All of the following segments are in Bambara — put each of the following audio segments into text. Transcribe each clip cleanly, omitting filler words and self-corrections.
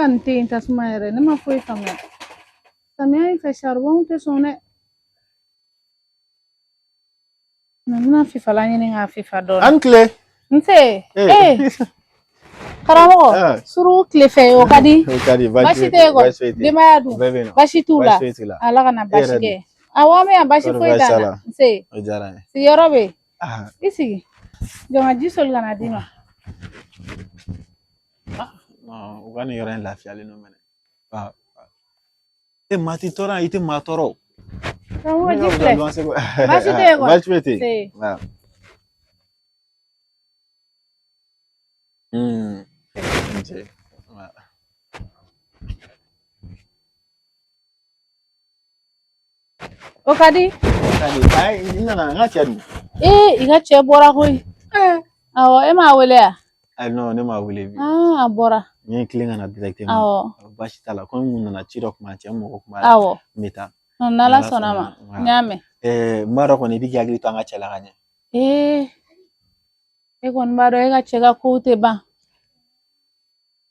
ka nin te in tasuma yɛrɛ ne ma foyi faamuya samiya in fɛ saribɔnw tɛ sɔn dɛ n bɛna fifalan ɲini k'a fifa dɔɔnin An tile. Nse ee karamɔgɔ suru tile fɛ o ka di O ka di, baasi tɛ yen kɔni denbaya dun Bɛɛ bɛ yen nɔ. baasi t'u la Baasi foyi t'u la. Ala kana baasi yɛrɛ kɛ awɔ an bɛ yan baasi Kɔri foyi baasi t'an t'a na la? nse O diyara n ye. sigiyɔrɔ bɛ yen Ah, i sigi jɔn ka ji soli ka na d'i ma non, u ka nin yɔrɔ in lafiyalen don mɛnɛ. Ah, e maa t'i tɔɔrɔ i tɛ maa tɔɔrɔ. Karamɔgɔ Ne ji ka filɛ fisa luwanse ko. Baasi tɛ yen kɔni. Baasi foyi tɛ yen. Nse Ah. N ce. Ah. O ka di O ka di. Ayi, n nana n ka cɛ dun. Ee i ka cɛ bɔra koyi awɔ e m'a wele wa Ayi, non, ne m'a wele bi. Aa a bɔra N ye tilen ka na directement. Awɔ Baasi t'a la. Komi n nana ci dɔ kun b'a cɛ n mago kun b'a la. Awɔ N bɛ taa. N'ala sɔnna ma n y'a mɛn N b'a dɔn kɔni i bɛ k'i hakili to an ka cɛ la ka ɲɛ. Ee e kɔni b'a dɔn e ka cɛ ka kow tɛ ban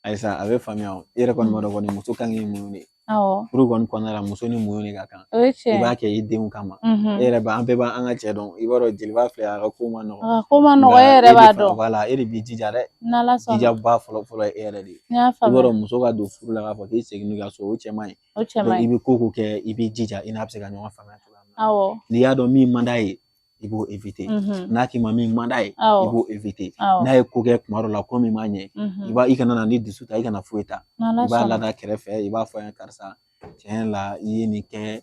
Ayisa a bɛ faamuya o. E yɛrɛ kɔni b'a dɔn kɔni muso kan k'i muɲu de. Awɔ Furu kɔni kɔnɔna la muso ni muɲu de ka kan. O ye I tiɲɛ b'a kɛ i denw kama. E yɛrɛ b'a an bɛɛ b'an ka cɛ dɔn. I b'a dɔn jeliba filɛ a ka ko man nɔgɔn. A ka ko man nɔgɔn e Nka yɛrɛ e de b'a fana dɔn. Voilà, e de b'i jija dɛ. N'Ala sɔnna. Jijaba fɔlɔ fɔlɔ ye e yɛrɛ de ye. N y'a I b'a faamuya. dɔn muso ka don furu la k'a fɔ k'i segin n'i ka so o cɛ man ɲi. O cɛ Donc man i ɲi. bɛ ko ko kɛ i b'i jija i n'a bɛ se ka ɲɔgɔn faamuya cogoya min na. Awɔ. N'i y'a dɔn min man d'a ye i b'o éviter. N'a k'i ma min man d'a ye i b'o éviter. N'a ye ko kɛ kuma dɔ la ko min ma ɲɛ i b'a i kana na ni dusu ta i kana foyi ta. N'Ala I b'a sɔnna. lada kɛrɛfɛ i b'a fɔ a ɲɛna karisa tiɲɛ yɛrɛ la i ye nin kɛ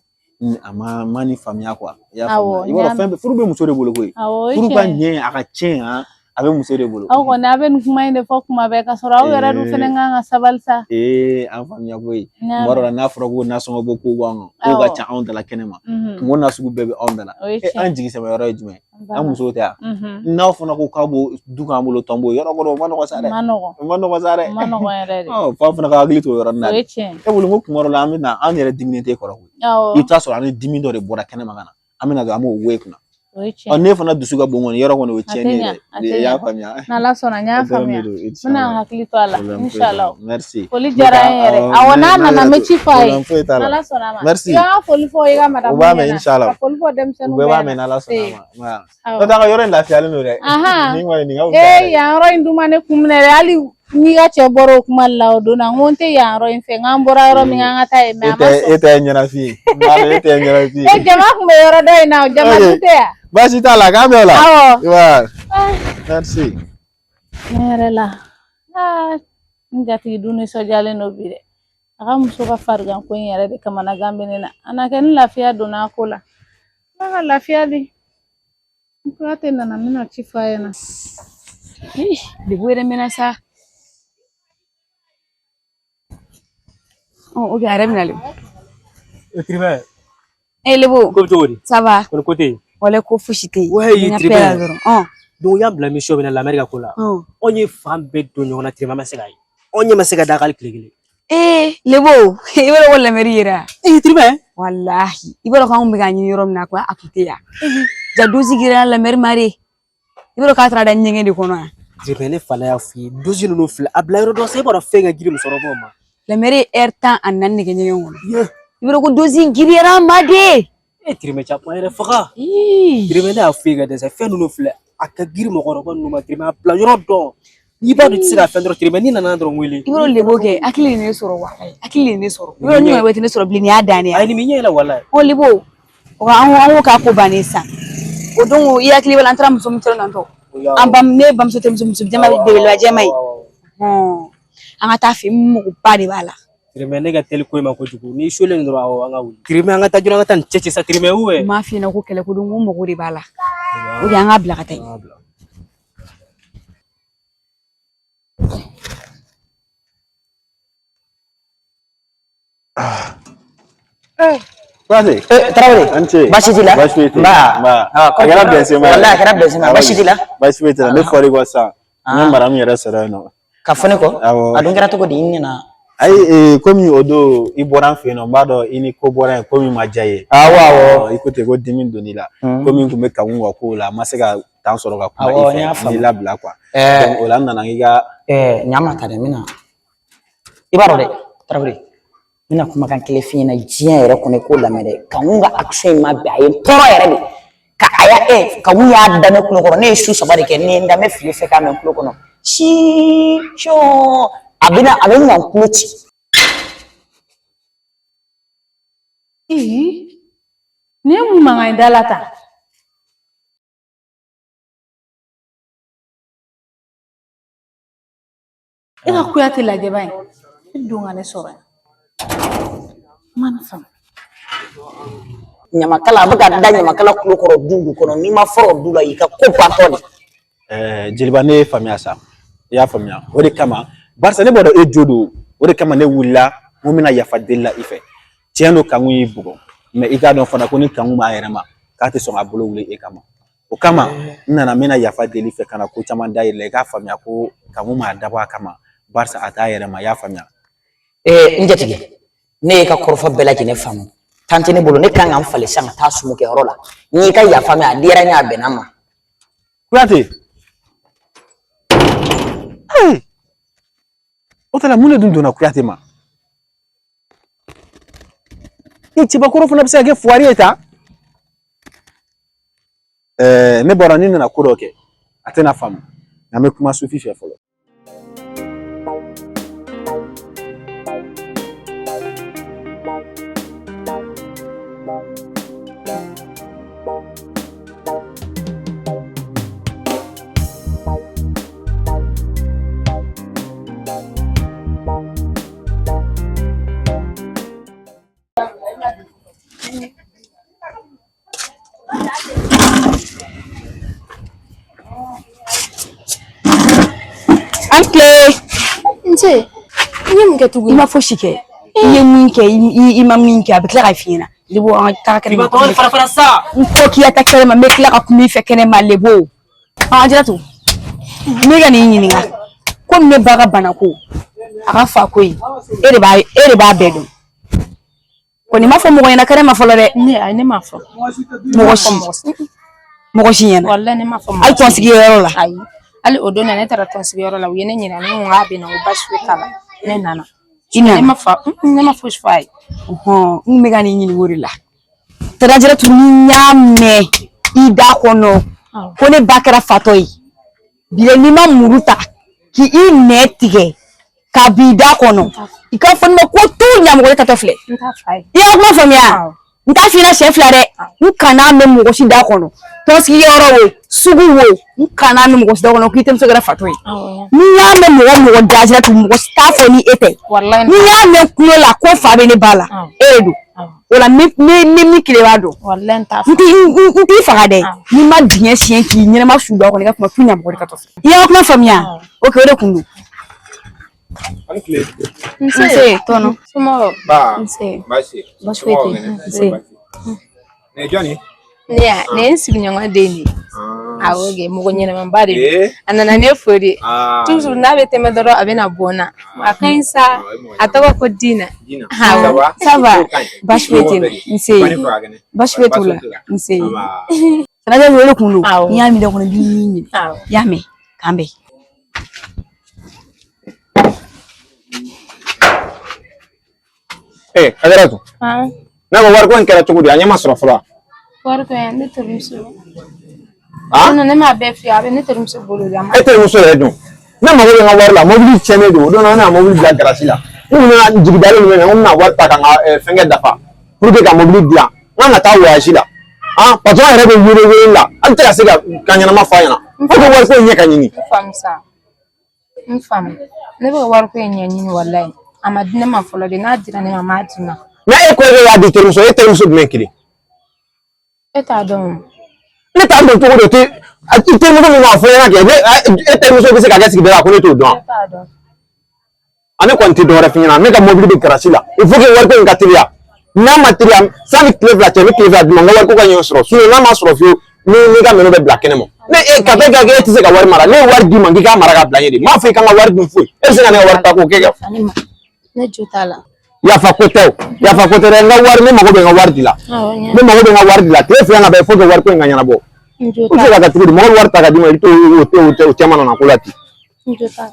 a ma nin faamuya quoi. I y'a Awɔ faamuya. n I b'a y'a dɔn fɛn bɛɛ furu bɛ muso de bolo koyi. Awɔ o ye Furu ka tiɲɛ ye. ɲɛ a ka tiɲɛ han a bɛ muso de bolo. Aw kɔni a bɛ nin kuma in de fɔ kuma bɛɛ ka sɔrɔ aw yɛrɛ dun fɛnɛ kan ka sabali sa. Ee an faamuya koyi. N y'a Kuma dɔ mɛn. la n'a fɔra ko nasɔngɔ bɔ ko b'anw kan kow ka Awɔ. ca anw da la kɛnɛma. Kungo nasugu bɛɛ bɛ anw da la. O ye E tiɲɛ an ye. jigi sɛmɛ yɔrɔ ye jumɛn ye? An Bana. musow tɛ yan. N'aw fana ko k'aw b'o du k'an bolo tɔnbɔ yɔrɔ kɔni o ma nɔgɔn sa O dɛ. ma nɔgɔn. O ma nɔgɔn sa dɛ. O ma nɔgɔn yɛrɛ de. Ɔ f'aw fana ka hakili to o yɔrɔnin na O de. ye tiɲɛ ye. E bolo ko kuma dɔ la an bɛ na an yɛrɛ diminen tɛ kɔrɔ koyi. Awɔ. I bɛ taa sɔrɔ an ni dimi dɔ de bɔra kɛnɛma ka na. An bɛ na dɔrɔn an b'o we kunna. O ye Ɔ tiɲɛ ye. ne fana dusu ka bon kɔni yɔrɔ kɔni o ye A tɛ tiɲɛni ye ɲa dɛ. a I tɛ y'a ɲa. faamuya. N'Ala sɔnna n y'a O dɔrɔn de faamuya. don N bɛna n inchallah. hakili to a la Problème foyi t'a la. inshallah. Merci. Foli N bɛ diyara taa n ye yɛrɛ. awɔ Awɔ n'a n'a nana n yɛrɛ bɛ to ci fɔ a ye. problème foyi t'a la. N'Ala sɔnna a ma. Merci. I ka foli fɔ i ka U madamu b'a mɛn ɲɛna. inchallah. Ka foli fɔ U denmisɛnninw bɛɛ bɛɛ b'a ɲɛna. mɛn n'Ala sɔnna a Ee ma. Nba. awɔ. N'o tɛ a ka yɔrɔ in lafiyalen don dɛ. Ahan. Nin kɔni nin ka fisa Ee yɛrɛ. yan yɔrɔ in dun ma ne kun minɛ dɛ hali n'i ka cɛ bɔra o kuma la o don na n ko n tɛ yan yɔrɔ in fɛ n k'an bɔra yɔrɔ min k'an ka taa yen E mais a tɛ ma sɔn. e tɛ ɲɛnafin ye. N b'a dɔn e tɛ ɲɛnafin ye. E jama kun bɛ yɔrɔ dɔ in na o jama Ok. dun tɛ yan. Baasi t'a la k'an bɛn o la. Awɔ. Wa. Ah, Merci. Tiɲɛ yɛrɛ la aa n jatigi dun nisɔndiyalen don bi dɛ a ka muso ka farigan ko in yɛrɛ de kamanagan bɛ ne na a na kɛ ni lafiya donna a ko la Ala ka lafiya di n Kuyate nana n bɛna ci fɔ a ɲɛna. Degun yɛrɛ mɛnna sa. Ɔ ok a yɛrɛ bɛ nalen. Tribun. Eh Lebo. Ko bɛ cogo di? Ça va? Kɔni ko tɛ yen. Walayi ko fosi tɛ yen. Ouais, N ka Tribun. paix la dɔrɔn. Ɔn. Donc y'an bila mission min na lamɛri ka ko la. Ɔn. Anw ye fan bɛɛ don ɲɔgɔn na Tribun an ma se k'a ye. Anw ɲɛ ma se ka d'a kan hali tile kelen. Eh Lebo, i b'a dɔn ko lamɛri yera. Eh Tribun. Walahi, i b'a dɔn k'anw bɛ k'a ɲini yɔrɔ min na ko a tun tɛ yan. Ja dosi girira lamɛri ma de. I b'a dɔn k'a taara da ɲɛgɛn de kɔnɔ yan. Tribun ne fana y'a f'i ye dosi ninnu filɛ a bila yɔrɔ dɔ sa e b'a dɔn fɛn ka girin musokɔrɔbaw ma. Lamɛri ye ɛri 14 de kɛ ɲɛgɛn kɔnɔ. Ye. I b'a dɔn ko dosi giriyara ma de. E Tribun ca kuma yɛrɛ faga. Ii. Tribun ne y'a f'i ye ka dɛsɛ fɛn ninnu filɛ a ka girin mɔgɔkɔrɔba ninnu ma Tribun a bila yɔrɔ dɔn. N'i b'a dɔn i tɛ se ka fɛn dɔrɔn Tribun n'i nana dɔrɔn wele. I b'a dɔn Lebo kɛ hakili de ye ne sɔrɔ walayi hakili de ye ne sɔrɔ. I b'a dɔn ni ɲɔgɔn wɛrɛ tɛ ne sɔrɔ bilen nin y'a dan de ye. Ayi nin b'i ɲɛ yɛlɛ walayi. Ɔ Lebo, o ka an ko k'a ko bannen sisan. O don i hakili b'a la an taara muso min sɔrɔ nantɔ. An ba ne bamuso tɛ muso muso jɛma belebeleba jɛma ye. Hɔn an ka taa fɛ yen n magoba de b'a la. Tribun ne ka teli ko in ma kojugu n'i solen dɔrɔn awɔ an ka wuli. Tribun an ka taa joona an ka taa nin cɛ ci sa Tribun ou N m'a f'i ɲɛna ko kɛlɛ ko don ko n mago de b'a la. O de an k'a bila ka taa yen. An k'a bila. Kuyate. Eh, Tarawele. An ce. Baasi t'i la? Baasi foyi tɛ yen. Nba. Nba. Ah, A kɛra bɛnsenma ye. Walahi a kɛra bɛnsenma ye. Baasi t'i la? Baasi foyi tɛ la. Ne fɔr'i kɔ sisan. N ye maramu yɛrɛ sɔrɔ yen nɔ. Ka fɔ ne kɔ? Awɔ. A dun kɛra cogo di n ɲɛna? Ayi ee, komi o don i bɔra an fɛ yen nɔ n b'a dɔn i ni ko bɔra yen ko min ma diya i ye. Awɔ awɔ. Ɔ, i ko ten ko dimi donn'i la. Komi n kun bɛ Kanku ka kow la n ma se ka temps sɔrɔ ka kuma Awɔ, i n y'a fɛ n y'i faamu. labila quoi. Ɛɛ Donc o la n nana n k'i ka ɛɛ ɲa ma ta dɛ n bɛna. I b'a dɔn dɛ, Tarawele, n bɛna kumakan kelen f'i ɲɛna diɲɛ yɛrɛ kɔnɔ, i k'o lamɛn dɛ. Kanku ka action in ma bɛn, a ye n tɔɔrɔ yɛrɛ de. Ka a ya ɛ Kanku y'a da ne tulo kɔrɔ, ne ye su 3 de kɛ, ne ye n da, n bɛ fili fɛ k'a mɛn n tulo kɔnɔ. Si sɔn a bɛna a bɛ na n tulo ci. Ee, nin ye mun mankan ye da la tan? E ka Kuyate lajɛba in, e don ka ne sɔrɔ yan. N ma nin faamu. Ɲamakala a bɛ ka da ɲamakala tulo kɔrɔ du du kɔnɔ, n'i ma fɔrɔ o du la, i ka ko bantɔ de. Jeliba, ne ye faamuya sa, i y'a faamuya. O de kama, barisa ne b'a dɔn e jo don, o de kama ne wulila n ko n bɛna yafa deli la i fɛ. Tiɲɛ don, Kanku y'i bugɔ, mɛ i k'a dɔn fana ko ni Kanku b'a yɛrɛ ma, k'a tɛ sɔn k'a bolo wuli e kama. O kama n nana, n bɛna yafa deli fɛ ka na ko caman da yɛlɛ, i k'a faamuya ko Kanku m'a dabɔ a kama, barisa a t'a yɛrɛ ma, i y'a faamuya. N jatigi, ne y'i ka kɔrɔfɔ bɛɛ lajɛlen faamu. Tan tɛ ne bolo, ne kan ka n falen sisan ka taa sumukɛyɔrɔ la. N y'i ka yafa mɛn, a diyara n ye, a bɛnna n ma. Kuyate, o tala mun de dun donna Kuyate ma? I cɛbakɔrɔ fana bɛ se ka kɛ fuwari ye tan. Ne bɔra, ne nana ko dɔ kɛ, a tɛna faamu, nka n bɛ kuma Sufi fɛ fɔlɔ. An tile. Nse, i ye mun kɛ tuguni? I ma fosi kɛ. I ye mun kɛ, i ma min kɛ, a bɛ tila k'a f'i ɲɛna. Lebo, an ka taa kɛnɛ ma. Fara fara sa. N ko k'i ka taa kɛnɛ ma, n bɛ tila ka kuma i fɛ kɛnɛ ma, Lebo. An Jaratu, ne ka nin ɲininka. Komi ne ba ka bana ko, a ka fa ko in, e de b'a bɛɛ dɔn. Kɔni ma fɔ mɔgɔ ɲɛna kɛnɛ ma fɔlɔ dɛ. Ne, ayi, ne m'a fɔ. Mɔgɔ si. Mɔgɔ si ɲɛna. Walahi, ne m'a fɔ mɔgɔ Hali tɔnsigiyɔrɔ la. Ayi. Hali o don na, ne taara tɔnsigiyɔrɔ la, u ye ne ɲininka, ne ko k'a bɛ na, ko baasi foyi t'a la. Ne nana. I nana. Ne ma fɔ, ne ma fosi fɔ a ye. Ɔhɔn, n kun bɛ ka nin ɲininka o de la. Tata Jaratu, ni n y'a mɛn i da kɔnɔ ko ne ba kɛra fatɔ ye, bi n'i ma muru ta k'i nɛn tigɛ k'a bin i da kɔnɔ, i k'a fɔ ne ma ko tu ɲamɔgɔ tatɔ filɛ. N t'a fɔ a ye. I y'a kuma faamuya? N t'a f'i ɲɛna siɲɛ 2 dɛ. N kan'a mɛn mɔgɔ si da kɔnɔ, tɔnsigiyɔrɔ o, sugu o, n kan'a mɛn mɔgɔ si da kɔnɔ k'i terimuso kɛra fatɔ ye. Ni n y'a mɛn mɔgɔ mɔgɔ da, Jaratu, mɔgɔ si t'a fɔ ni e tɛ. Walahi. Ni n y'a mɛn kulo la ko fa bɛ ne ba la, e de don. O la, ni min kelen b'a dɔn. Walahi, n t'a fɔ. N t'i faga dɛ. N'i ma dingɛ siɲɛ k'i ɲɛnama su don a kɔnɔ, i ka kuma tu ɲamɔgɔ de ka tɔ. I y'a kuma faamuya? Ok, o de kun don. Nse, tɔnɔ. Somɔgɔw? Ba, Nse. baasi. Baasi foyi tɛ yen. Nse. Ne jɔn? Ne ya, ne ye n sigiɲɔgɔn den de ye. Awɔ kɛ, mɔgɔ ɲɛnamaba de don. A nana ne fo de. Toujours n'a bɛ tɛmɛ dɔrɔn, a bɛ na bɔ n na. A ka ɲi sa. A tɔgɔ ko Dina. Dina. Awɔ. Ça va? Baasi foyi tɛ yen. Nse. Baasi foyi t'u la. Nse. Sanajɛ, o de kun don. N'i y'a minɛ kɔnɔ, i b'i ɲini. I y'a mɛn? K'an bɛn. Eh, Ajaratu. Ne ko wariko in kɛra cogo di? A ɲɛ ma sɔrɔ fɔlɔ. Wariko in, ne terimuso. Ah? Non, ne m'a bɛɛ f'i ye, a bɛ ne terimuso bolo de. A ma E terimuso yɛrɛ dun? Ne mago bɛ n ka wari la, mobili tiɲɛnen don. O don na, ne na mobili bila garage la. N kun bɛna jigi dalen min na, n ko n bɛna wari ta ka n ka fɛnkɛ dafa pour que ka mobili dilan. N kan ka taa voyage la. Ah, patron yɛrɛ bɛ wele wele la. Hali tɛ ka se ka kan ɲɛnama fɔ a ɲɛna. Fo que wariko in ɲɛ ka ɲini. N faamu sa. N faamu. Ne bɛ ka wariko in ɲɛɲini, walayi. A ma di ne ma fɔlɔ de, n'a dira ne ma, n b'a d'i ma. Mais e ko e y'a di terimuso, e terimuso jumɛn kelen? E t'a dɔn o. Ne t'a dɔn cogo di? O tɛ i terimuso min b'a fɔ ɲɛna kɛ, ne e terimuso bɛ se ka kɛ sigida la ko ne t'o dɔn. E t'a dɔn. A ne kɔni tɛ dɔwɛrɛ f'i ɲɛna, ne ka mobili bɛ garage la, il faut que wariko in ka teliya. N'a ma teliya, sanni tile 2 cɛ, n bɛ tile 2 d'i ma, n ka wariko ka ɲɛ sɔrɔ. Sinon n'a ma sɔrɔ fiyewu, ni n'i ka minɛnw bɛ bila kɛnɛ ma. Ne e ka taa kɛ, e tɛ se ka wari mara. Ne ye wari d'i ma k'i k'a mara ka bila n ye de. N m'a fɔ i ka n ka wari dun foyi. E bɛ se ka ne ka wari ta k'o kɛ kɛ. Ne jo t'a la. Yafa ko tɛ o, yafa ko tɛ dɛ. N ka wari, ne mago bɛ n ka wari de la. Ne mago bɛ n ka wari de la. Tile 2 ka bɛn, il faut que wariko in ka ɲɛnabɔ. N jo O bɛ t'a se la. ka kɛ cogo di? Mɔgɔ bɛ wari ta ka d'i ma, i bɛ t'o o o cɛ mana na ko la ten. N jo t'a la.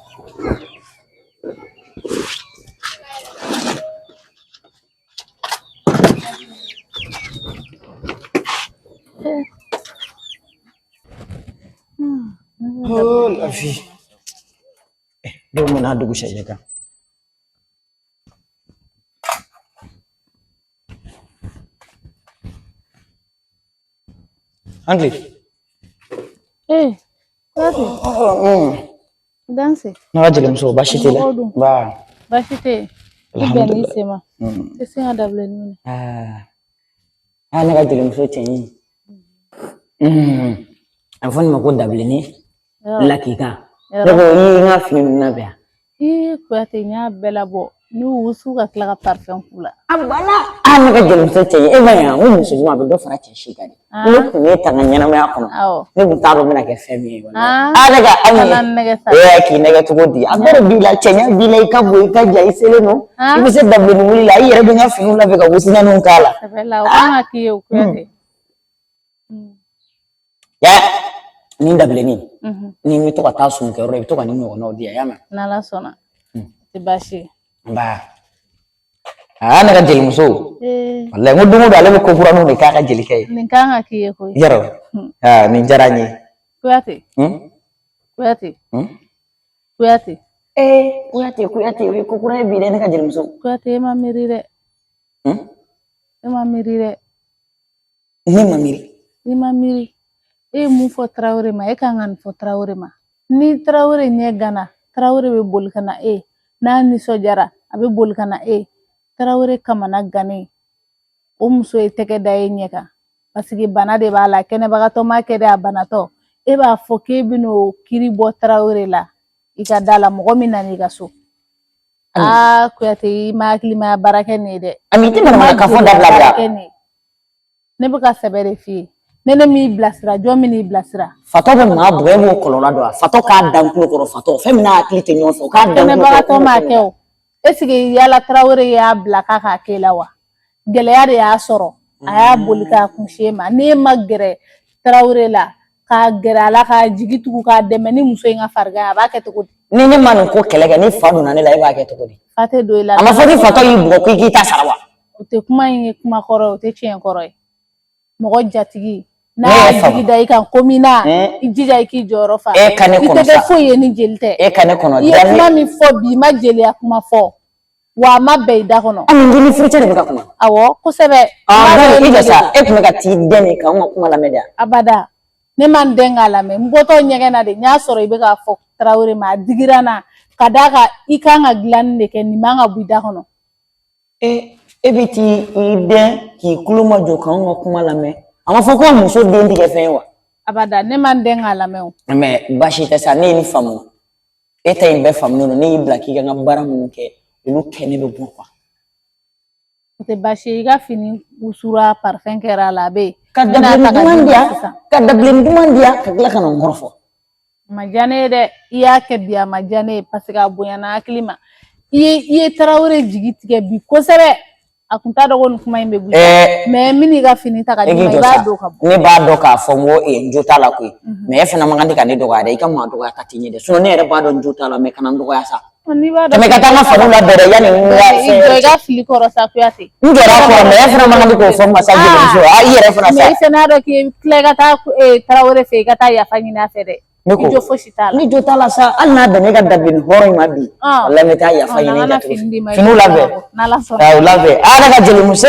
Oh, lafi. Don min na dugusajɛ kan. An tile. Ee, Kuyate. Danse. Ne ka jelimuso, baasi t'i la? Mɔgɔw dun? Ba. Baasi tɛ yen. I bɛn n'i sen ma. I sen ka dabilennin minɛ. Ah, ne ka jelimuso cɛ ɲi. A bɛ fɔ nin ma ko dabilennin lakika. Ne ko i ye n ka fini ninnu labɛn wa? Ii Kuyate, n y'a bɛɛ labɔ. N'u wusu ka tila ka parifɛn k'u la. A banna. Ah, ne ka jelimuso cɛ ɲi. E ma ye wa? N ko muso ɲuman a bɛ dɔ fara cɛ si kan de. Ne tun ye ta n ka ɲɛnamaya kɔnɔ. Ne tun t'a dɔn n bɛna kɛ fɛn min ye. Ah, ne ka Ami. Kana n nɛgɛ sa. Ee, k'i nɛgɛ cogo di? A bɛɛ de b'i la, cɛɲa b'i la, i ka bon, i ka jan, i selen don. I bɛ se dabilennin wuli la, i yɛrɛ bɛ n ka finiw labɛn ka wusulanw k'a la. Sɛbɛ la, o kan ka k'i ye o Kuyate. Ya, nin dabilennin, ni n bɛ to ka taa sumukɛyɔrɔ la, i bɛ to ka nin ɲɔgɔnnaw di yan, i y'a mɛn? N'Ala sɔnna. O tɛ baasi ye. Nba. Aa, ne ka jelimuso. Walayi, n ko don o don ale bɛ ko kuraninw de k'a ka jelikɛ ye. Nin kan ka k'i ye koyi. Yarɔ. Aa, nin diyara n ye. Kuyate. Kuyate. Kuyate. Ee, Kuyate, Kuyate, o ye ko kura ye bi dɛ, ne ka jelimuso. Kuyate, e ma miiri dɛ. E ma miiri dɛ. Ne ma miiri. I ma miiri. E ye mun fɔ Tarawele ma, e kan ka nin fɔ Tarawele ma. Ni Tarawele ɲɛ ganna, Tarawele bɛ boli ka na e. N'a nisɔndiyara, a bɛ boli ka na e. Tarawele kamana gannen, o muso ye tɛgɛ da e ɲɛ kan. Parce que bana de b'a la, kɛnɛbagatɔ ma kɛ dɛ, a banatɔ. E b'a fɔ k'e bɛn'o kiri bɔ Tarawele la i ka da la, mɔgɔ min nana i ka so. Aa, Kuyate, i ma hakilimaya baara kɛ nin ye dɛ. Ami, i tɛ manamana kan fɔ dabila bi. Ne bɛ ka sɛbɛ de f'i ye. Ne m'i bilasira, jɔn min n'i bilasira? Fatɔ bɛ maa bugɔ, e b'o kɔlɔlɔ dɔn wa? Fatɔ k'a da n tulo kɔrɔ, fatɔ fɛn min n'a hakili tɛ ɲɔgɔn fɛ, o k'a da n tulo kɔrɔ. Kɛnɛbagatɔ m'a kɛ o. Est-ce que yala Tarawele y'a bila k'a k'a k'e la wa? Gɛlɛya de y'a sɔrɔ. A y'a boli k'a kunsi e ma. N'e ma gɛrɛ Tarawele la, k'a gɛrɛ a la, k'a jigi tugu, k'a dɛmɛ ni muso in ka farigan ye, a b'a kɛ cogo di? Ni ne ma nin ko kɛlɛ kɛ, ni fa donna ne la, e b'a kɛ cogo di? Fa tɛ don e la. A ma fɔ ni fatɔ y'i bugɔ k'i k'i ta sara wa? O tɛ kuma in ye kuma kɔrɔ ye, o tɛ tiɲɛ kɔrɔ ye. Mɔgɔ jatigi n'a y'a jigi da i kan ko min na, i jija i k'i jɔyɔrɔ fa. E ka ne kɔnɔ sa. I tɛ kɛ foyi ye ni jeli tɛ. E ka ne kɔnɔ. I ye kuma min fɔ bi, i ma jeliya kuma fɔ. Wa a ma bɛn i da kɔnɔ. Ami, n ni furucɛ de bɛ ka kuma. Awɔ, kosɛbɛ. Ah, i jɔ sa, e tun bɛ ka t'i dɛn de k'anw ka kuma lamɛn de wa? Abada. Ne ma n dɛn k'a lamɛn. N bɔtɔ ɲɛgɛn na de, n y'a sɔrɔ i bɛ k'a fɔ Tarawele ma, a digira n na. Ka d'a kan i kan ka dilanni de kɛ, nin man ka bɔ i da kɔnɔ. E bɛ t'i dɛn k'i tulo majɔ k'anw ka kuma lamɛn. A ma fɔ ko muso den tɛ kɛ fɛn ye wa? Abada, ne ma n dɛn k'a lamɛn o. Mais baasi tɛ sa, ne ye nin faamu. E ta in bɛɛ faamunen don, ne y'i bila k'i ka n ka baara minnu kɛ, olu kɛ ne bɛ bɔ quoi. O tɛ baasi ye, i ka fini wusura, parfum kɛra a la, a bɛ yen. Ka dabilennin duman di yan, ka dabilennin duman di yan, ka tila ka na n kɔrɔfɔ. A ma diya ne ye dɛ, i y'a kɛ bi, a ma diya ne ye parce que a bonyana hakili ma. I ye Tarawele jigi tigɛ bi kosɛbɛ. A kun t'a dɔn ko nin kuma in bɛ bɔ. Mais n bɛna i ka fini ta ka d'i ma, i b'a don ka bɔ. Ne b'a dɔn k'a fɔ n ko n jo t'a la koyi. Mais e fana man kan tɛ ka ne dɔgɔya dɛ, i ka maa dɔgɔya ta tɛ ɲɛ dɛ. Sinon ne yɛrɛ b'a dɔn n jo t'a la, mais kana n dɔgɔya sa. N'i b'a dɔn. Tɛmɛ ka taa n ka finiw labɛn dɛ, yanni n ka I jɔ i ka fili kɔrɔ sa, Kuyate. N jɔra a kɔrɔ, mais e fana man kan tɛ k'o fɔ n ma sa, jelimuso. A i yɛrɛ fana sa. Mais i fana y'a dɔn k'i tila i ka taa Tarawele fɛ, i ka taa yafa ɲini a fɛ dɛ. Ne ko i jo fosi t'a la. Ni jo t'a la sa, hali n'a bɛnna e ka dabilennin hɔrɔn in ma bi. Walayi n bɛ taa yafa ɲini ka finiw labɛn. N'Ala sɔnna. Ka u labɛn. Aa, ne ka jelimuso.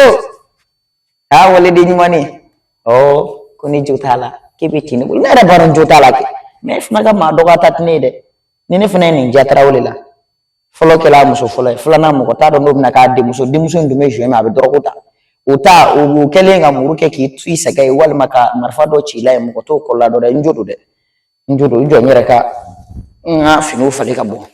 Aa, waleden ɲumanni. Ɔ ko ne jo t'a la, k'e bɛ tin ne bolo. Ne yɛrɛ b'a dɔn n jo t'a la kɛ. Mais e fana ka maa dɔgɔya ta tɛ ne ye dɛ. Ni ne fana ye nin diya Tarawele la. Fɔlɔ kɛla a muso fɔlɔ ye, filanan mɔgɔ t'a dɔn n'o bɛna k'a denmuso. Denmuso in dun bɛ jouer mais a bɛ dɔrɔgu ta. O ta o kɛlen ka muru kɛ k'i tu i sɛgɛ ye walima ka marifa dɔ ci i la yen, mɔgɔ t'o kɔlɔlɔ dɔn dɛ. N jo don dɛ, n jo don. I jɔ n yɛrɛ ka n ka finiw falen ka bɔ.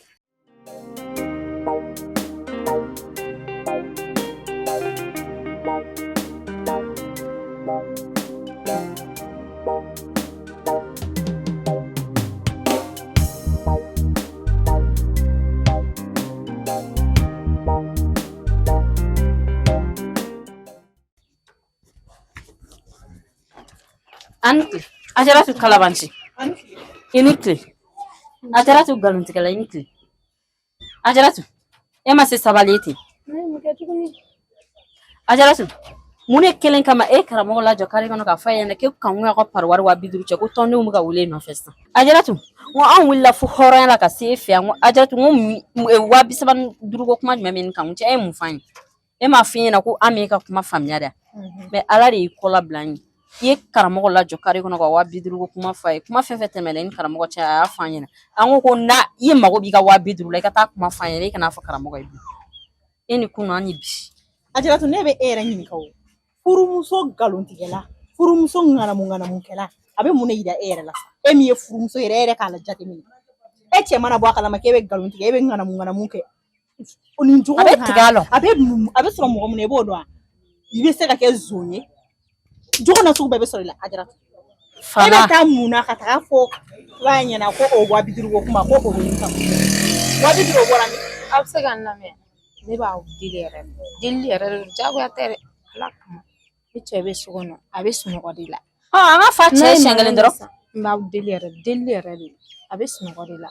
Ani tile. Ajaratu kalabanci. I ni tile. Ajaratu nkalontigɛla, i ni tile. Ajaratu, e ma se sabali ye ten. Ajaratu, Mun de kelen kama e karamɔgɔ lajɔ kare kɔnɔ k'a fɔ a ɲɛna k'e Kanku y'a ka pari wari 50 000 cɛ ko tɔndenw bɛ ka wele e nɔfɛ sisan. Ajaratu, n ko anw wulila fo hɔrɔnya la ka se e fɛ yan, n ko Ajaratu, n ko 35 000 ko kuma jumɛn bɛ ni Kanku cɛ, e ye mun f'an ye? E m'a f'i ɲɛna ko an m'e ka kuma faamuya dɛ. Mais Ala de y'i kɔla bila an ye. I ye karamɔgɔ lajɔ kare kɔnɔ ka 50 000 ko kuma f'a ye. Kuma fɛn fɛn tɛmɛna i ni karamɔgɔ cɛ, a y'a fɔ an ɲɛna. An ko n'a i mago b'i ka 50 000 la, i ka taa kuma f'a ɲɛna, i kan'a fɔ karamɔgɔ ye bilen. E ni kunun an ni bi. Ajaratu, ne bɛ e yɛrɛ ɲininka o. Furumuso nkalontigɛla, furumuso ŋanamu ŋanamukɛla, a bɛ mun de yira e yɛrɛ la? E min ye furumuso yɛrɛ, e yɛrɛ k'a la jateminɛ. E cɛ mana bɔ a kalama k'e bɛ nkalon tigɛ, e bɛ ŋanamu ŋanamu kɛ. O nin jogo A bɛ tigɛ a la. A bɛ sɔrɔ mɔgɔ min na, i b'o dɔn wa? I bɛ se ka kɛ zon ye. Jogo nasugu bɛɛ bɛ sɔrɔ i la, Ajaratu. E bɛ taa mun na ka taga fɔ ba ɲɛna ko o 50 000 ko kuma ko o bɛ nin kama? 50 000 o bɔra min? Aw bɛ se ka n lamɛn. Ne b'aw deli yɛrɛ de. Deli yɛrɛ de don, diyagoya tɛ dɛ. Ala kama. Ne cɛ bɛ so kɔnɔ, a bɛ sunɔgɔ de la. An ka fa cɛ siɲɛ kelen dɔrɔn. N b'aw deli yɛrɛ, deli yɛrɛ de don. A bɛ sunɔgɔ de la.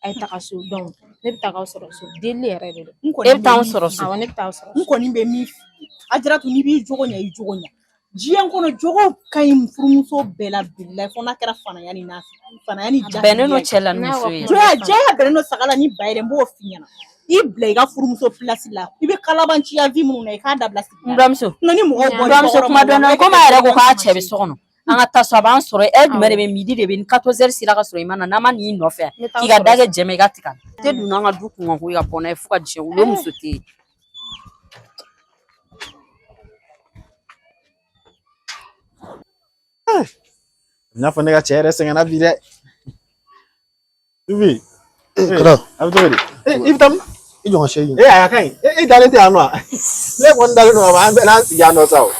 A ye taga so, ne bɛ taga aw sɔrɔ so, deli yɛrɛ de don. E bɛ taa anw sɔrɔ so. Awɔ, ne bɛ taa aw sɔrɔ so. N kɔni bɛ min f'i ye, Ajaratu, n'i b'i jogo ɲɛ, i jogo ɲɛ. Diɲɛ kɔnɔ jogo ka ɲi furumuso bɛɛ la bilahi, fo n'a kɛra fanaya ni nafi fanaya ni A bɛnnen don cɛ la ni muso ye. Joya jɛya bɛnnen don saga la ni ba ye dɛ, n b'o f'i ɲɛna. I bila i ka furumuso place la, i bɛ kalabanciya vie minnu na, i k'a dabila sigida la. N buramuso. Ni mɔgɔw N buramuso, kuma dɔɔni komi a yɛrɛ ko k'a cɛ bɛ so kɔnɔ. An ka taa so, a b'an sɔrɔ heure jumɛn de bɛ, midi de bɛ, ni 14 heures sera ka sɔrɔ i ma na, n'an ma n'i nɔfɛ k'i ka da kɛ jɛman i ka tigɛ. Tɛ dun an ka du kun kan ko i ka bɔ n'a ye fo ka diɲɛ wuli, o muso tɛ yen. I n'a fɔ ne ka cɛ yɛrɛ sɛgɛnna bi dɛ. Sufi. Kala. A bɛ cogo di? I bɛ taa min? I jɔ ka se yen. Ee, a ka ɲi. E dalen tɛ yan nɔ wa? Ne kɔni dalen don ka ban, an bɛɛ n'an sigi yan nɔ sa o.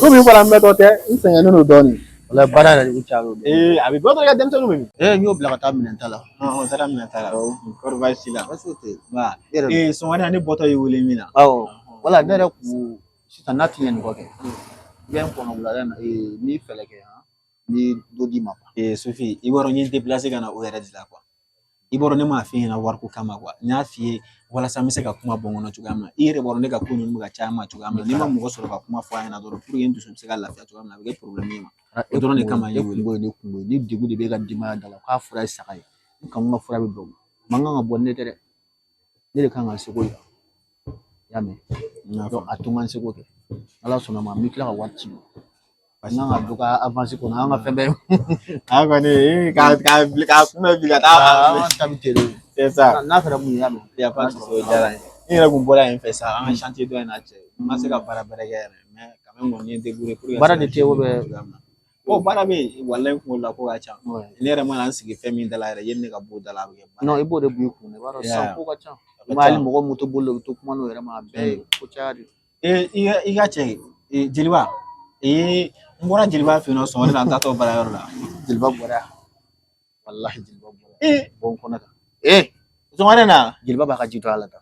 Komi n fana mɛtɔ tɛ, n sɛgɛnnen don dɔɔnin. Walayi, baara yɛrɛ de bɛ caya o. Ee, a bɛ bɔ dɔrɔn, i ka denmisɛnninw bɛ min? Ee, n y'o bila ka taa minɛn ta la. O taara minɛn ta la. Kɔri baasi t'i la? Baasi foyi tɛ yen. Nba. Ee, sɔgɔmada ne bɔtɔ y'i wele min na. Awɔ. Wala ne yɛrɛ kun sisan n'a ti ɲɛ nin kɔ kɛ. I bɛ n kɔnɔ wulada in na, n b'i fɛɛrɛ kɛ han. N bɛ dɔ d'i ma. Ee, Sufi, i b'a dɔn n ye n déplacer ka na o yɛrɛ de la quoi. I b'a dɔn ne m'a f'i ɲɛna wariko kama quoi. N y'a f'i ye walasa n bɛ se ka kuma bɔ n kɔnɔ cogoya min na. I yɛrɛ b'a dɔn ne ka ko ninnu bɛ ka caya n ma cogoya min na. N'i ma mɔgɔ sɔrɔ ka kuma fɔ a ɲɛna dɔrɔn pour que n dusu bɛ se ka lafiya cogoya min na, a bɛ kɛ problème ye ma. O dɔrɔn de kama n y'i wele. E kungo ye ne kungo ye. Ni degun de b'e ka denbaya da la, k'a fura ye saga ye. N kanu ka fura bɛ bɛn o ma. Man kan ka bɔ ni ne tɛ dɛ. Ne de kan ka n seko yira. I y'a mɛn? Donc a to n ka n seko kɛ. Ala sɔnna ma, n bɛ tila ka wari ci i ma. N kan ka dɔ ka avance kɔnɔ, an ka fɛn bɛɛ. A kɔni k'a kunbɛ bi ka taa. An ta bɛ ten de. C'est ça. N'a kɛra mun ye, i y'a mɛn? Y a pas de souci, o diyara n ye. N yɛrɛ kun bɔra yen fɛ sa, an ka chantier dɔ in na cɛ. N ma se ka baara bɛrɛ kɛ yɛrɛ, mais quand même kɔni n ye n débrouiller pour que. Baara de tɛ yen ou bien? Bon, baara bɛ yen, walayi n kunkolo la ko ka ca. Ne yɛrɛ mana n sigi fɛn min da la yɛrɛ, yanni ne ka bɔ o da la, a bɛ kɛ baara. Non, i b'o de bɔ i kun na. I b'a dɔn sisan ko ka ca. I m'a ye, hali mɔgɔ moto boli la, u bɛ to kuma n'u yɛrɛ ma, a bɛɛ ye ko caya de. Ee, i ka cɛ jeliba, ee, n bɔra jeliba fɛ yen nɔ sɔgɔmada la, n taatɔ baarayɔrɔ la. Jeliba bɔra yan. Walahi, jeliba bɔra yan. Ee, bɔ n kɔnɔ kan. Ee, sɔgɔmada in na. Jeliba b'a ka ji to a la tan.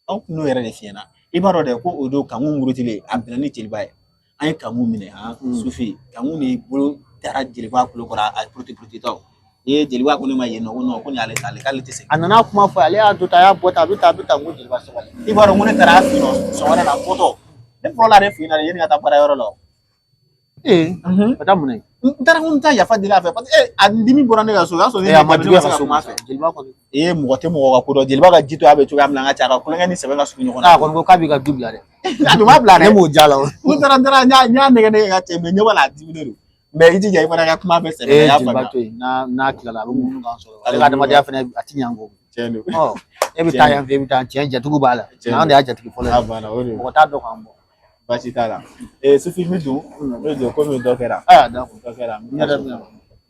Aw kun n'o yɛrɛ de f'i ɲɛna. I b'a dɔn dɛ ko o don Kanku murutilen, a bɛnna ni jeliba ye. An ye Kanku minɛ han, Sufi, Kanku de bolo dara jeliba kulo kɔrɔ, a puruti puruti tɔ. Ee, jeliba ko ne ma yen nɔ ko non, ko nin y'ale ta, ale k'ale tɛ segin. A nana kuma fɔ, ale y'a to tan, a y'a bɔ tan, a bɛ tan, a bɛ tan, n ko jeliba sabali. I b'a dɔn ko ne taara a fɛ yen nɔ sɔgɔmada la, bɔtɔ. Ne fɔlɔla ale fɛ yen nɔ de yanni ka taa baarayɔrɔ la. Ee, ka taa mun na? N taara ko n bɛ taa yafa deli a fɛ parce que a dimi bɔra ne ka so, o y'a sɔrɔ ne a ma juguya se ka ka so kuma a fɛ. Jeliba kɔni. Ee, mɔgɔ tɛ mɔgɔ ka ko dɔn. Jeliba ka ji to a bɛ cogoya min na, an ka ca, a ka kulonkɛ ni sɛbɛ ka surun ɲɔgɔn na. A kɔni ko k'a b'i ka du bila dɛ. A dun b'a bila dɛ. Ne m'o ja la o. N taara n y'a nɛgɛ nɛgɛ ka cɛ, mais ɲɛ b'a la, a diminen don. Mais i jija i fana ka kuma fɛ sɛbɛ la, i y'a jeliba faamuya. to yen, n'a tilala a bɛ munumunu k'an sɔrɔ. Ale ka adamadenya fana, a ti ɲɛ an kɔ. Tiɲɛ don. Ɔ, e bɛ taa yan fɛ, e bɛ taa, tiɲɛ jatigiw b'a la. Tiɲɛ An de y'a jatigi fɔlɔ ye. A banna, o de. Mɔgɔ t'a dɔn k'an bɔ. Baasi t'a la. Ee, Sufi, n bɛ don. N bɛ don komi dɔ kɛra. Aa, d'accord. Dɔ kɛra. N yɛrɛ bɛ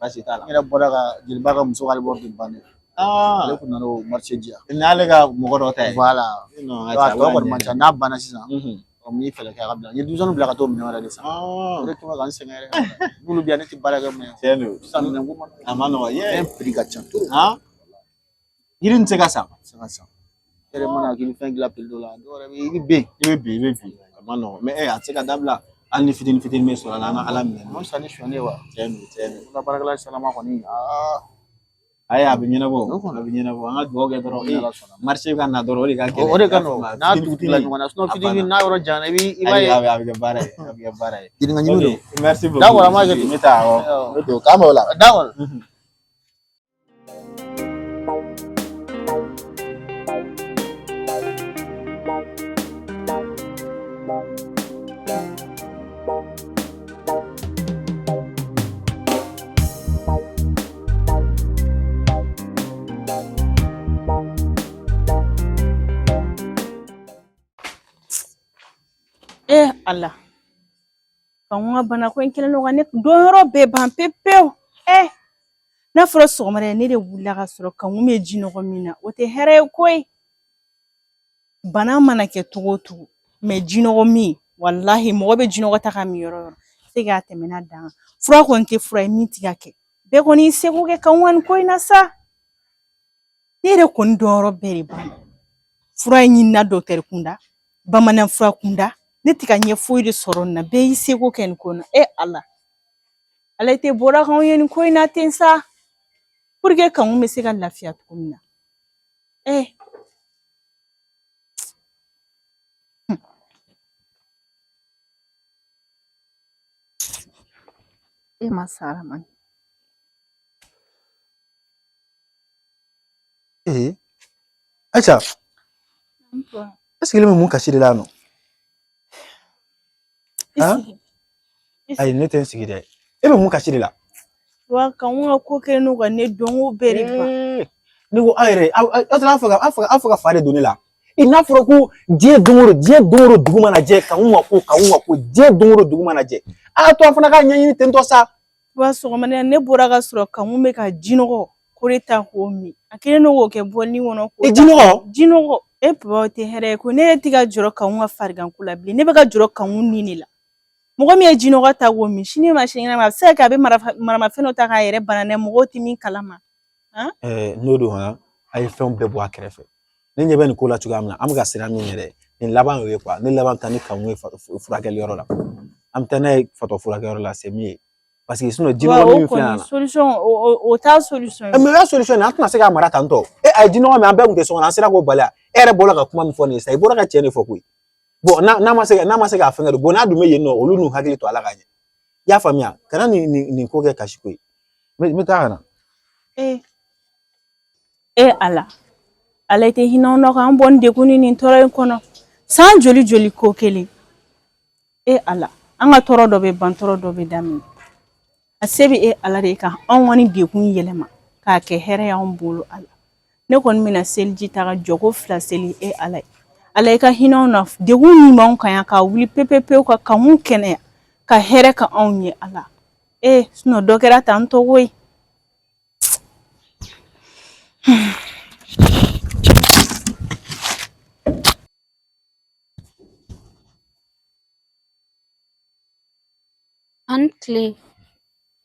Baasi t'a la. N yɛrɛ bɔra ka jeliba ka muso ka bɔ de bannen. Ale kun nana o marché di yan. N'ale ka mɔgɔ dɔ ta ye. Voilà. Non, A tɔ kɔni man ca, n'a banna sisan. N b'i fɛɛrɛ kɛ a ka bila. N ye denmisɛnninw bila ka t'o minɛn wɛrɛ de san. O de tun bɛ ka n sɛgɛn yɛrɛ. N'olu bɛ yan, ne tɛ baara kɛ mɛ. Tiɲɛ don. Sisan minɛn ko ma nɔgɔn. A ma nɔgɔn. Fɛn prix ka ca trop. Han? Yiri nin tɛ se ka san. Se ka san. E yɛrɛ mana k'i bɛ fɛn dilan prix dɔ la, dɔw yɛrɛ bɛ i bɛ ben. I bɛ bin, i bɛ bin. A ma nɔgɔn. Mais a tɛ se ka dabila. Hali ni fitinin fitinin bɛ sɔrɔ a la, an ka Ala minɛ. A ma fisa ni sonyali ye wa? Tiɲɛ don, tiɲɛ don. Bolola baarakɛla salama kɔni, aa. Ayi, a bɛ ɲɛnabɔ, a bɛ ɲɛnabɔ. An ka dugawu kɛ dɔrɔn, Ni Ala sɔnna. Marché ka na dɔrɔn, o de ka gɛlɛn. O de ka nɔgɔn n'a tugutugula ɲɔgɔn na, sinon fitinin n'a yɔrɔ janyana, i b'a ye. A bɛ kɛ baara ye, a bɛ kɛ baara ye. Ɲininkali don. Ok, merci beaucoup. D'accord, an b'a kɛ ten. N bɛ taa, awɔ. N bɛ don, k'an bɛn o la. D'accord. Eh Ala, ka n ka banako in kɛlen don ka ne don yɔrɔ bɛɛ ban pewu pewu. Eh, n'a fɔra sɔgɔmada in ne de wulila ka sɔrɔ Kanku bɛ ji nɔgɔ min na, o tɛ hɛrɛ ye koyi. Bana mana kɛ cogo o cogo, mɛ jinɔgɔ min, walahi mɔgɔ bɛ jinɔgɔ ta ka min yɔrɔ o yɔrɔ, se k'a tɛmɛ n'a dan kan. Fura kɔni tɛ fura ye min ti ka kɛ. Bɛɛ kɔni y'i seko kɛ Kanku ka nin ko in na sa. Ne yɛrɛ kɔni dɔnyɔrɔ bɛɛ de banna. Fura in ɲinina dɔkitɛri kunda, bamanan fura kunda, ne tɛ ka ɲɛ foyi de sɔrɔ nin na. Bɛɛ y'i seko kɛ nin ko in na. E Ala, Ala tɛ bɔra k'anw ye nin ko in na ten sa, pour que Kanku bɛ se ka lafiya cogo min na. Eh. E ma sara man. Ee, Aïcha, e sigilen bɛ mun kasi de la yan nɔ? Han? Ayi, ne tɛ n sigi dɛ. E bɛ mun kasi de la? Wa Kanku ka ko kɛlen don ka ne dɔnko bɛɛ de ban. Ne ko aw yɛrɛ, aw taara aw fɛ ka fa de don ne la. I n'a fɔra ko diɲɛ don o don, diɲɛ don o don dugu mana jɛ, Kanku ka ko, Kanku ka ko, diɲɛ don o don dugu mana jɛ. A y'a to an fana k'a ɲɛɲini ten tɔ sa. Wa sɔgɔmada in ne bɔra ka sɔrɔ Kanku bɛ ka jinɔgɔ ko de ta k'o min. A kɛlen don k'o kɛ bɔlini kɔnɔ k'o E, ta. jinɔgɔ? Jinɔgɔ. E papa, o tɛ hɛrɛ ye ko ne yɛrɛ tɛ ka jɔrɔ Kanku ka fariganko la bilen. Ne bɛ ka jɔrɔ Kanku ni de la. Mɔgɔ min ye jinɔgɔ ta k'o min, sini ma sinikɛnɛ ma, a bɛ se ka kɛ a bɛ maramafɛn dɔ ta k'a yɛrɛ bana n'a ye, mɔgɔw tɛ min kalama. Han? N'o don han, a ye fɛnw bɛɛ bɔ a kɛrɛfɛ. Ne ɲɛ bɛ nin ko la cogoya min na, an bɛ ka siran min ɲɛ dɛ, nin laban y'o ye kuwa. Ne laban bɛ taa ni Kanku ye furakɛliyɔrɔ la. An bɛ taa n'a ye fatɔ furakɛyɔrɔ la, c'est mieux. Parce que sinon Wa jinɔgɔ o min filɛ kɔni yan na. solution, o t'a solution ye. Mais o y'a solution ye, an tɛna se k'a mara tan tɔ. E, a ye jinɔgɔ min, an bɛɛ tun tɛ so kɔnɔ, an sera k'o bali wa? E yɛrɛ bɔra ka kuma min fɔ nin ye sisan, i bɔra ka tiɲɛ de fɔ koyi. Bon, n'a ma se k'a fɛngɛ don, bon, n'a dun bɛ yen nɔ, olu n'u hakili to a la ka ɲɛ. I y'a faamuya? Kana nin ko kɛ kasi ko ye. N bɛ taa ka na. Eh. E Ala, Ala i tɛ hinɛ anw na k'an bɔ nin degun ni nin tɔɔrɔ in kɔnɔ. San joli joli ko kelen. E Ala, an ka tɔɔrɔ dɔ bɛ ban, tɔɔrɔ dɔ bɛ daminɛ. A se bɛ e Ala de ye ka anw ka nin degun yɛlɛma k'a kɛ hɛrɛ y'anw bolo Ala. Ne kɔni bɛna seliji ta ka jɔko fila seli e Ala ye. Ala i ka hinɛ anw na, degun min b'anw kan yan k'a wuli pewu pewu, ka Kanku kɛnɛya, ka hɛrɛ ka anw ye Ala. Eh, sinon dɔ kɛra tan tɔ koyi. An tile.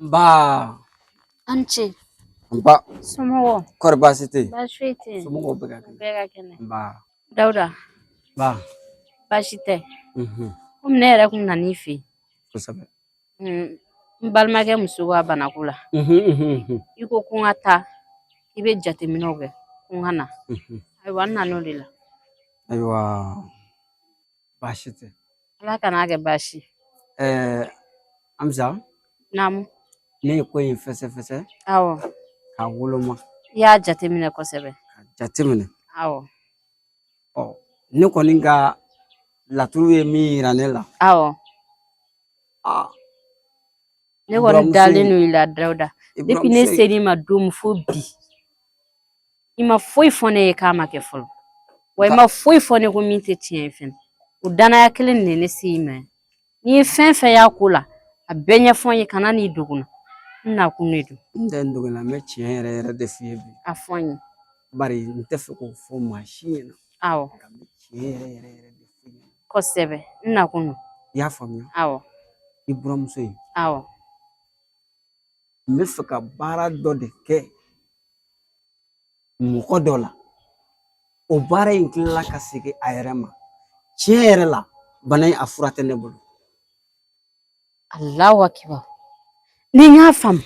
Nba. An ce. Nba. Somɔgɔw? Kɔri baasi tɛ yen? Baasi foyi tɛ yen. Somɔgɔw bɛɛ ka kɛnɛ? Bɛɛ ka kɛnɛ. Nba. Dawuda, Nba. baasi tɛ. Komi ne yɛrɛ kun nan'i fɛ yen. Kosɛbɛ. N balimakɛ muso ka banako la. I ko ko n ka taa, i bɛ jateminɛw kɛ, ko n ka na. Ayiwa, n nan'o de la. Ayiwa, baasi tɛ. Ala kan'a kɛ baasi. Ɛɛ, Amisa, Naamu. ne ye ko in fɛsɛfɛsɛ Awɔ. k'a woloma. I y'a jateminɛ kosɛbɛ. Jateminɛ. Awɔ. Ɔ, ne kɔni ka laturu ye min yira ne la. Awɔ. Aa. Ne kɔni dalen don i la Dawuda. I Depuis ne buramuso in- ser'i ma don min fo bi, i ma foyi fɔ ne ye k'a ma kɛ fɔlɔ. Wa i ma foyi fɔ ne ko min tɛ tiɲɛ ye fɛnɛ. O danaya kelen de ye ne se i ma yan. N'i ye fɛn fɛn y'a ko la, a bɛɛ ɲɛfɔ n ye, kana n'i dogo n na. N nakun de don. N tɛ n dogo la, n bɛ tiɲɛ yɛrɛ yɛrɛ de f'i ye bi. A fɔ n ye. Bari n tɛ fɛ k'o fɔ maa si ɲɛna. Awɔ. Nka n bɛ tiɲɛ yɛrɛ yɛrɛ yɛrɛ de f'i ɲɛna. Kosɛbɛ. N nakun don. I y'a faamuya? Awɔ. I buramuso in. Awɔ. N bɛ fɛ ka baara dɔ de kɛ mɔgɔ dɔ la. O baara in tilala ka segin a yɛrɛ ma. Tiɲɛ yɛrɛ la, bana in a fura tɛ ne bolo. Allahu akibar. Ni n y'a faamu.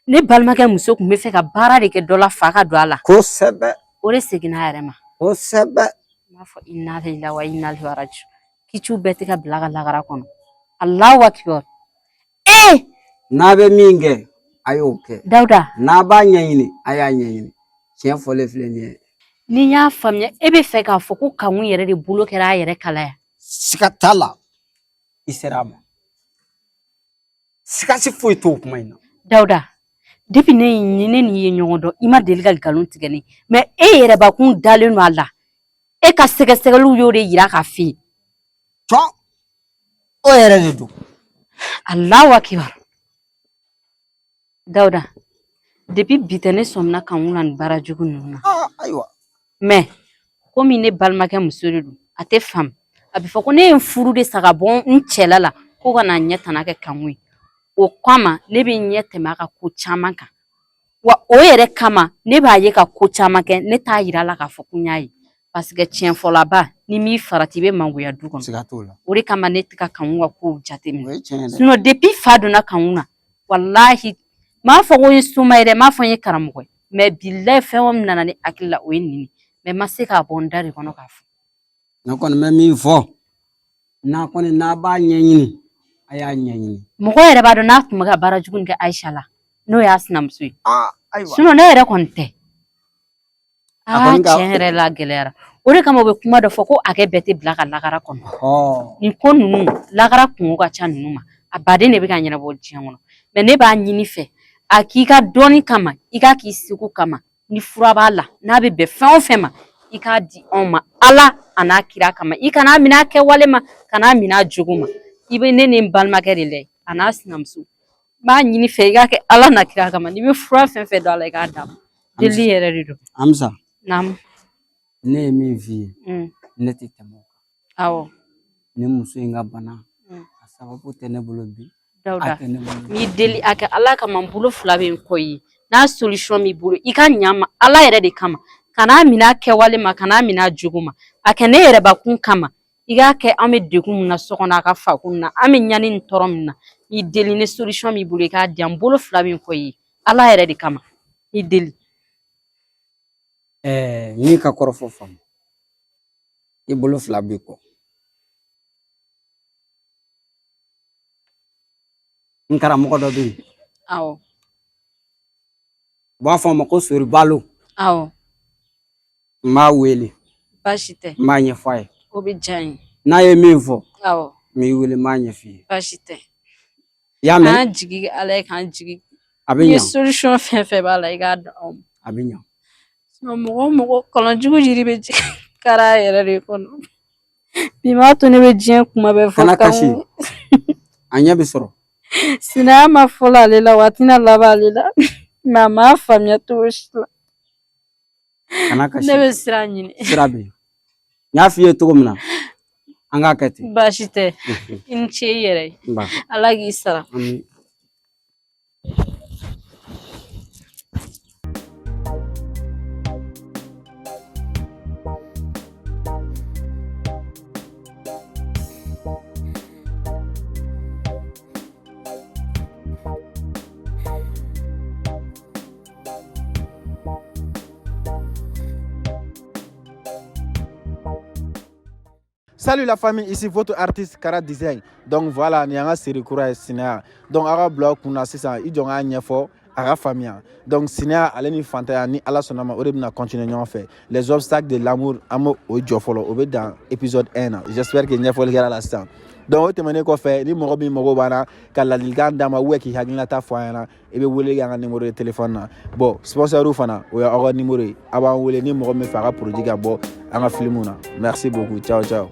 Ne balimakɛ muso tun bɛ fɛ ka baara de kɛ dɔ la fa ka don a la. Kosɛbɛ. O de seginna a yɛrɛ ma. Kosɛbɛ. N b'a fɔ inna lillahi wa inna ilaihi rajiun. Kiciw bɛɛ tɛ ka bila ka lagara kɔnɔ. Allahu akbar. Ee! N'a bɛ min kɛ, a y'o kɛ. Dawuda. N'a b'a ɲɛɲini, a y'a ɲɛɲini. Tiɲɛ fɔlen filɛ nin ye. Ni n y'a faamuya, e bɛ fɛ k'a fɔ ko Kanku yɛrɛ de bolo kɛra a yɛrɛ kala ya. Siga t'a la. I sera a ma. Sigasi foyi t'o kuma in na. Dawuda, depuis ne ne n'i ye ɲɔgɔn dɔn, i ma deli ka nkalon tigɛ ne. Mais e yɛrɛbakun dalen don a la. E ka sɛgɛsɛgɛliw y'o de yira k'a f'i ye. Cɔn, o yɛrɛ de don. Allahu akibar. Dawuda, depuis bi tɛ ne sɔmina Kanku la nin baara jugu ninnu na. Ayiwa. Mais komi ne balimakɛ muso de don, a tɛ faamu. A bɛ fɔ ko ne ye n furu de sa ka bɔ n cɛla la ko ka na n ɲɛ tana kɛ Kanku ye. O kama ne bɛ n ɲɛ tɛmɛ a ka ko caman kan. Wa o yɛrɛ kama ne b'a ye ka ko caman kɛ, ne t'a yira a la k'a fɔ ko n y'a ye. Parce que tiɲɛfɔlaba ni m'i farati i bɛ mangoya du kɔnɔ. Siga t'o la. O de kama ne tɛ ka Kanku ka kow jateminɛ. O ye tiɲɛ ye dɛ. Sinon depuis fa donna Kanku na, walahi n m'a fɔ ko n ye soma ye dɛ, n m'a fɔ n ye karamɔgɔ ye. Mais bilahi fɛn o min nana ne hakili la o ye nin ye. Mais n ma se k'a bɔ n da de kɔnɔ k'a fɔ. Ne kɔni bɛ min fɔ, n'a kɔni n'a b'a ɲɛɲini, a y'a ɲɛɲini. Mɔgɔ yɛrɛ b'a dɔn n'a tun bɛ ka baara jugu in kɛ Ayisa la, n'o y'a sinamuso ye. Ayiwa. Sinon ne yɛrɛ kɔni tɛ. A kɔni ka- Tiɲɛ yɛrɛ la gɛlɛyara. O de kama u bɛ kuma dɔ fɔ ko hakɛ bɛɛ tɛ bila ka lagara kɔnɔ. Nin ko ninnu lagara kungo ka ca ninnu ma. A baden de bɛ ka ɲɛnabɔ diɲɛ kɔnɔ. Mais ne b'a ɲini fɛ a k'i ka dɔnni kama, i k'a k'i seko kama. Ni fura b'a la, n'a bɛ bɛn fɛn o fɛn ma, i k'a di anw ma Ala a n'a kira kama. I kan'a minɛ a kɛwale ma, kan'a minɛ a jogo ma. I bɛ ne ni n balimakɛ de lajɛ a n'a sinamuso. N b'a ɲini fɛ i k'a kɛ Ala n'a kira kama. N'i bɛ fura fɛn fɛn dɔn a la, i k'a d'a ma. Deli yɛrɛ de don. Amisa. Naamu. Ne ye min f'i ye, ne tɛ tɛmɛ o kan. Awɔ. Ni muso in ka bana, a sababu tɛ ne bolo bi. Dawuda, A tɛ ne bolo n b'i deli a kɛ Ala kama, n bolo fila bɛ n kɔ i ye. N'a solution b'i bolo, i ka ɲa n ma Ala yɛrɛ de kama. Kan'a minɛ a kɛwale ma, kan'a minɛ a jogo ma. A kɛ ne yɛrɛbakun kama. I k'a kɛ an bɛ degun min na so kɔnɔ a ka fakun na, an bɛ ɲani ni tɔɔrɔ min na. N b'i deli ni solution b'i bolo, i k'a di yan. N bolo fila bɛ n kɔ i ye. Ala yɛrɛ de kama. N b'i deli. N'i ka kɔrɔfɔ faamu, i bolo fila b'i kɔ. N karamɔgɔ dɔ bɛ yen. Awɔ. U b'a fɔ a ma ko Soribalo. Awɔ. N b'a wele. Baasi tɛ. N b'a ɲɛfɔ a ye. O bɛ diya n ye. N'a ye min fɔ. Awɔ. N b'i wele n b'a ɲɛf'i ye. Baasi tɛ. I y'a mɛn? K'an jigi kɛ Ala ye k'an jigi. A bɛ Ni ɲa. solution fɛn fɛn b'a la i k'a d'anw ma. A bɛ ɲa. Sinon mɔgɔ o mɔgɔ kɔlɔnjugu jiri bɛ jigin kara yɛrɛ de kɔnɔ. Bi m'a to ne bɛ diɲɛ kuma bɛɛ fɔ. Kana kasi. A ɲɛ bɛ sɔrɔ. Sinaya ma fɔlɔ ale la wa a tɛna laban ale la. Mais a m'a faamuya cogo si la. Kana kasi. Ne bɛ sira ɲini. Sira bɛ yen. N y'a f'i ye cogo min na, an k'a kɛ ten. Baasi tɛ. I ni ce i yɛrɛ ye. Nba. Ala k'i sara. Ami. Salut la famille, ici votre artiste Kara Design. Donc voilà, ni an ka série kura ye Sinaya. Donc a ka bila aw kunna sisan, i jɔ n k'a ɲɛfɔ a ka faamuya. Donc Sinaya ale ni fantanya ni Ala sɔnna ma o de bɛna continuer ɲɔgɔn fɛ. Les obstacles de l'amour an b'o o jɔ fɔlɔ, o bɛ dan épisode 1 na. J'espère que ɲɛfɔli kɛra la sisan. Donc o tɛmɛnen kɔfɛ, ni mɔgɔ min mago b'an na ka ladilikan d'an ma ou bien k'i hakilinata fɔ an ɲɛna, i bɛ wele kɛ an ka numéro de téléphone na. Bon, sponsor fana, o y'aw ka numéro ye. A b'an wele ni mɔgɔ min fɛ a ka produit ka bɔ an ka film na. Merci beaucoup. Ciao ciao.